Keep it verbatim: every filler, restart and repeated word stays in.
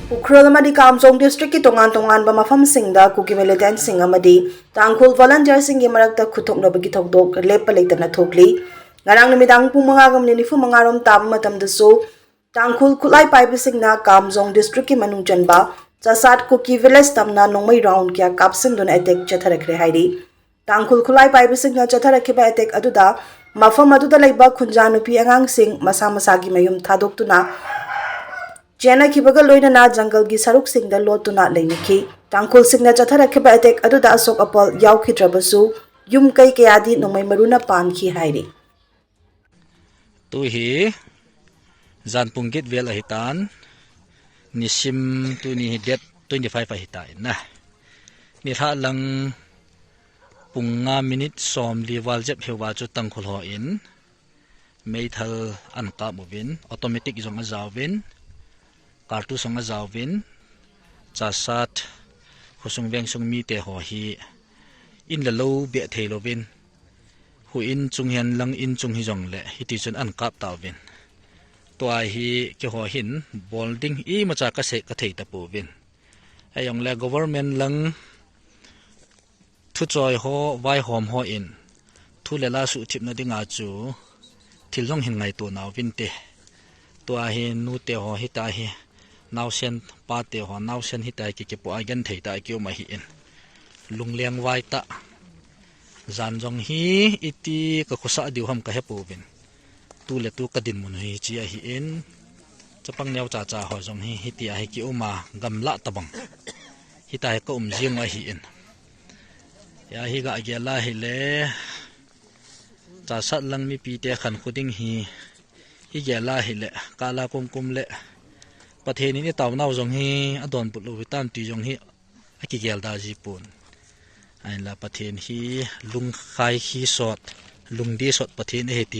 Ukhrul amadi Kamjong district ki tongan tonganba mafamsingda Kuki militantsing amadi Tangkhul volunteersingi marakta khuthoknabagi thokdok leppaleitana thokli. Ngarang numidang pung manga ga minute nifu manga rom taba matamdasu Tangkhul khulai paibasingna Kamjong district ki manung chanba Chasat Kuki village tamna Nongmei round kaya kapsinduna attack chatharakhre hairi. Tangkhul khulai paibasingna chatharakheba attack aduda mafam aduda leiba khunja nupi angangsing masa masagi mayum thadoktuna chenakhebaga loinana jungle gi saruksingda lottuna leinakhi. Tangkhulsingna chatharakheba attack aduda asok apal yaokhidrabasu yum kai kayadi Nongmei maruna pankhi hairi. Tuhi jan pung get vel ahitan, nisim tuni hi date twenty five ahitan na. Nilhah lang pung nga minute somli val jep heuva chu Tangkhul hon meithal ahin kapuvin, automatic jong ajaovin, kartus jong ajaovin, Chasat khosung vengsung mite ho hi in le lou beh theilouvin, huin chung hihen lang in chung hijongle hitichun ahin kap tauvin. Tua hi keiho hin bol ding imacha kasei kathei tapouvin. Ahijongle government lang thuchoi ho, vaihom hon thu le la suhthipna dinga chu thil jong hin ngaito nauvinte. Tua hi nute ho hitahi, naosen pate ho naosen hitahi kikipoh a genthei tah a kium ahin, lungleng vai tah. Jan jong hi iti kakhosah diu ham kahepouvin. Tu le tu kadinmun hi hiche ahin, chapang neocha cha ho jong hi hitia hi kiuma gamlah tabang hitahi kaum jing u ahin. Hia hi gagel a hile, Chasat lang mipite khankho ding hi, igel a hile, kala kumkum le Pathen in itaonau jong hi adonbut lou hitam ti jong hi akigel da jipon. Ahinla Pathen hi lungkhai khi sot, lungdei sot Pathen ahi ti